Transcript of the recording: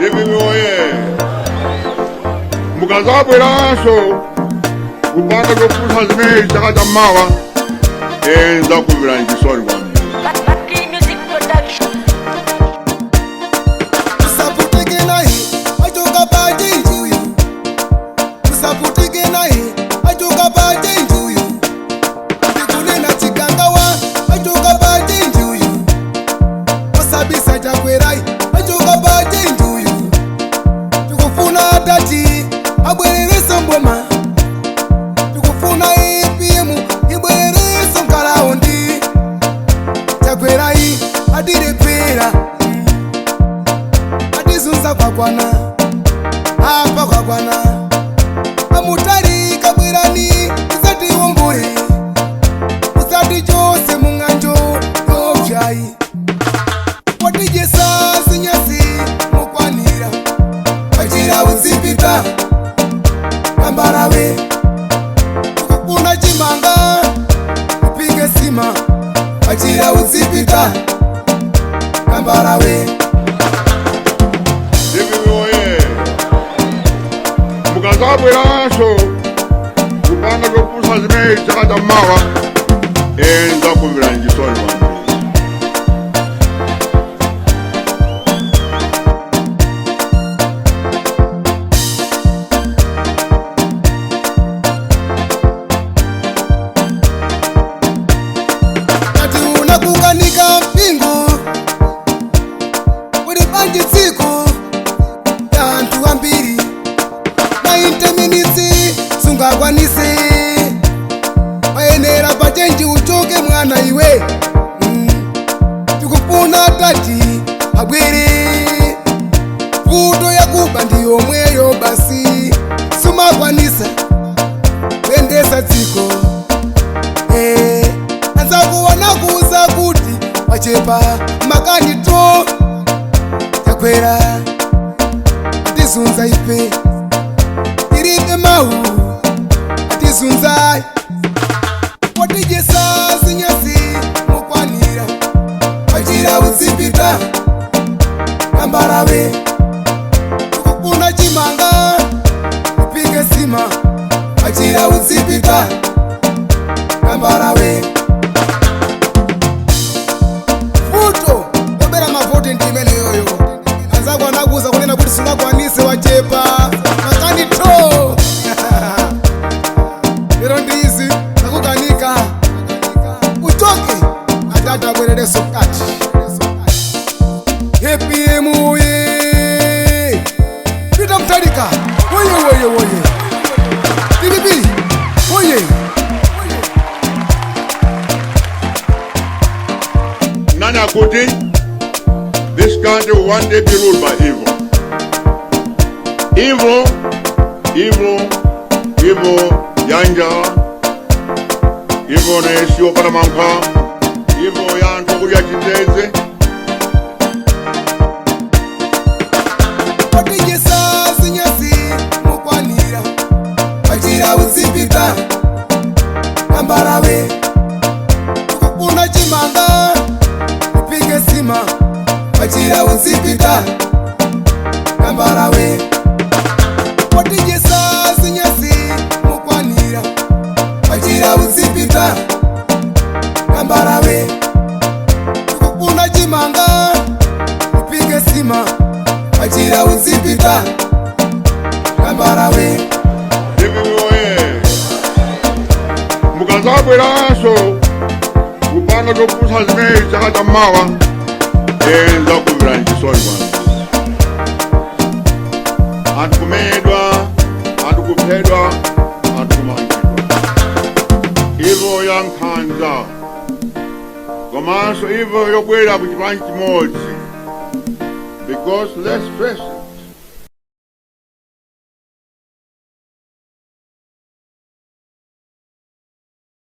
DPP oye! Mukazabweranso kupanga zopusa zimene chaka cha mawa, nzakumverani chisoni kwambiri. Bakili Music Production. Usaputike naye achoka pachinji uyu, usaputike naye achoka pachinji uyu, ndikunena Chikangawa achoka pachinji uyu, osabisa Chakwerai achoka pachinji uyu. Tikufuna atati abwerereso mboma, tikufuna APM ibwerereso nkalaundi. Chakwerai atilepera, atizunza, kwakwana apa, kwakwana. Amutali kabwerani, usatiwombole, usati chose mung'anjo yopyayi watijesa zinyasi mukwanira pachira uzipita kambarawe. Tikufuna chimanga upike sima pachira uzipita kambarawe. DPP oye! Mukazabweranso kupanga zopusa zimene chaka cha mawa, nzakumverani chisoni kwambiri. Kati unakukanika mpingo uli panji dziko ya anthu ambiri 90 minutes sungakwanise, payenera pachenji uchoke mwana iwe. Tikufuna tati abwere, vuto yakuba ndiyomweyo basi, sumakwanisa kuyendesa dziko. Anzakuona kuuza kuti wachepa makani to Chakwera atizunza ife, tiribe mawu, atizunza potijesa zinyasi mukwanira pachira uzipita kambarawe. Tikufuna chimanga upike sima pachira uzipita kambarawe. Vuto lobera mavoti ndi imene yoyo, anzako anakuza kunena kuti sungakwanise, wachepa makani to lero ndizi zakukanika, uchoke atati abwerereso mkati. APM oye! Peter Mutharika oye, oye, oye! DPP oye! Nana kuti this country will one day be ruled by evil. Evil, evil, evil, yanja, evil nesi opana mankhwa, evil ya anthu okudya chitedze. Potijesa zinyasi mukwanira pachira uzipita kambarawe. Tikufuna chimanga upike sima pachira uzipita kambarawe. Potijesa zinyasi mukwanira pachira uzipita kambarawe. Tikufuna chimanga upike sima pachira uzipita kambarawe. DPP oye! Mukazabweranso kupanga zopusa zimene chaka cha mawa, nzakumverani chisoni kwambiri. Anthu kumenyedwa, anthu kuphedwa, anthu kumangidwa, evil ya nkhanza komanso evil yobwera ku chipani chimodzi, because let's face it.